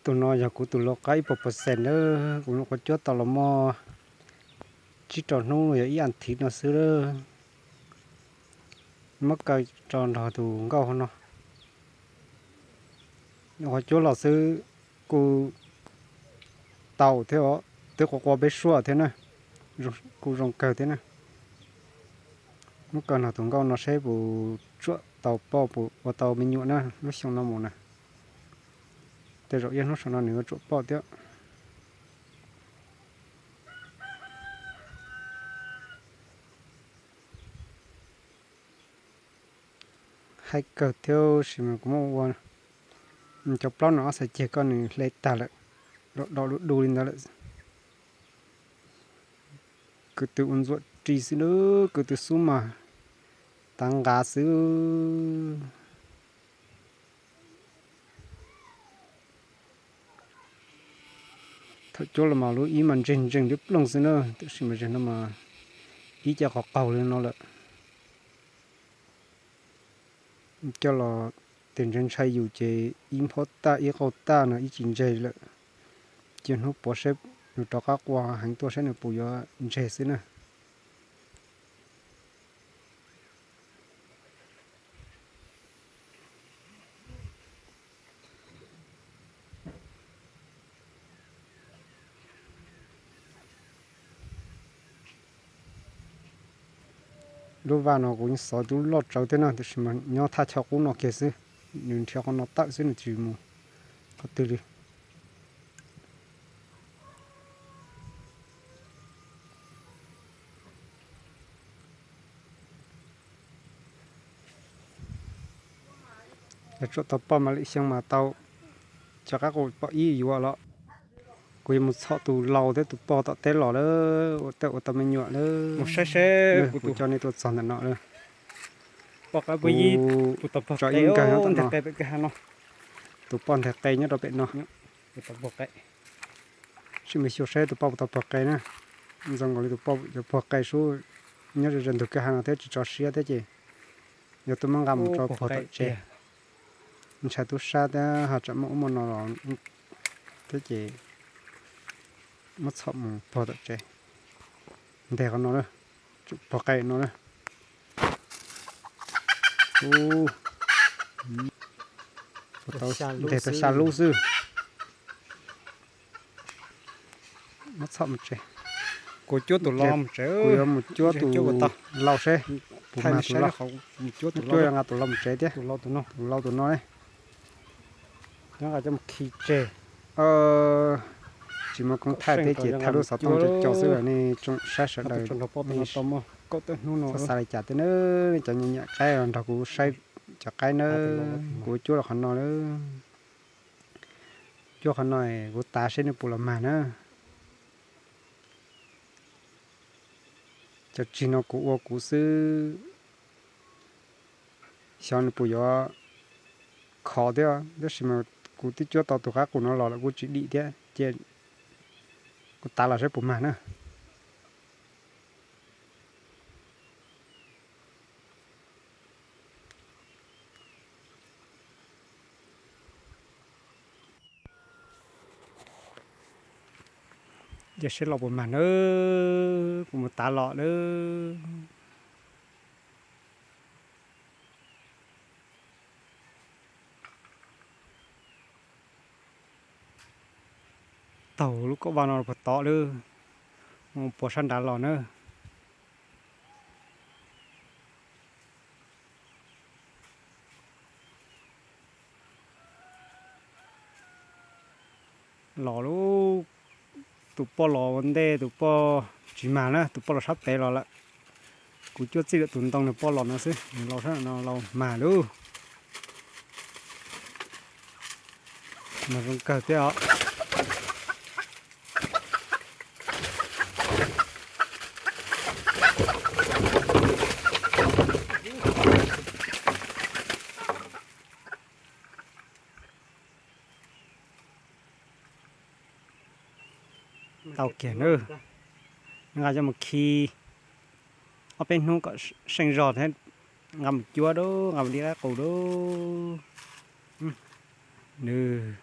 Tus no yog kuv tus lau qab ib puas percent na, kuv nyuam qhuav cuab tau los muaj tsib rau hnub, yog ib as thiv no xwb lawm. Muab kaw tso nrog tus nkauj no. Nyuam qhuav cuab los xwb kuj tau thiab os, twb qua qua peb suab thiab na, kuj zoo kawg thiab na. Muab kaw nrog tus nkauj no seb puas tsuam tau poj, puas ua tau me nyuam na lub xyoo no mus na. Tej zaum ib hnub saum no nws yuav tsuam poj thiab. Haib kawg thiab sis mas kuv muab ua cov plaub no ob xav ceg koj nws hle tag lawm, do du du li ntawd lawm. Kwv tw ua ntxuam ris xwb na, kwv tw xub mas tav nqav xwb. Thaum cuab los mas lub ib mas ntseeg ntseeg liab ploog xwb na, tiam sis mas zaum no mas ib co qhov qaug li no lawm. Coj los tes ntshai ntshai yus ces ib nphob tag ib qaug tag no ib tsis ntseg lawm. Cia hnub puav saib nws rov qab qua heev tuaj saib nws puas yuav ntseg xwb na. Lub vaj no kuv yeej xov lub loj tsawv thiab no, tiam sis mas nyob thaj chaw qub no kiag xwb, nws nrhiav qhov no tawm xwb, nws tsis mus qhov twg li. Yog tsuam tau poj mas lwm xyoo mas tau cov qab qus pom ib yuav los. Kuv yuav mus txhom tus laus thiab tus pog tom teb los lawm, ua tej ua tau me nyuam lawm. Mus saib seb, kuv coj nej tuaj txog ntawm no lawm. Kuv tso ib nkawg nyob tom no. Tus poj nteg qe nyob rau pem no. Sim mus xyuas saib tus poj puas tau pog qe na. Zoo nkaus li tus poj yuav pog qe sub, nyob ze ze ntug kwj ha no thiab tsis tso siab thiab ces yuav tuaj muab nqa mus rau pog tom tsev. Ntshai tub sab thiab ho tsam muaj ub muaj no los thiab ces muab txhom mus pog tom tsev. Nteg qhov no, pog qe no na. Nteg tau xya lub xwb. Muab txhom mus tsev. Kuv cuab tus lau mus tsev, kuv yuav mus cuab tus lau seb puas mag tus lau. Cuab yuav nqa tus lau mus tsev thiab. Tus lau tus no, tus lau tus no ne. Nqa coj mus khi tseg. Tsis muaj koob thaij thiab ces thaij lub xov tooj cov xwb los nej tsoom saib sawv daws, nej xav li cas thiab na, cov nyiam nyiam qaib los nrog kuv saib cov qaib na. Kuv cuab rau qhov no na. Cuab qhov no kuv tav seb nws puas los mag na. Cov tsig no kuv ua kuv xwb, xyov nws puas yuav khov thiab, tab sis mas kuv twb cuab tau tus qab qus no los lawm kuv tsis dim thiab, cia kuv tav los saib puas mag na. Cia seb los puas mag nawb, kuv mus tav los nawb. Taug lub kauj vaj no puag tod lawm, mus puag sab nrad los na. Los lub, tus poj los ua ntej, tus poj tsis mag na, tus poj los sab pem los lawm. Kuv cuab txij lawm tus ntoo nws poj los no xwb, nws los sab no los mag lub. Mas zoo kawg thiab os. Tau kiag na. Nqa coj mus khi ob peb hnub kom seej zog thiab nqa mus cuab dub, nqa mus li qaib qus dub. Nws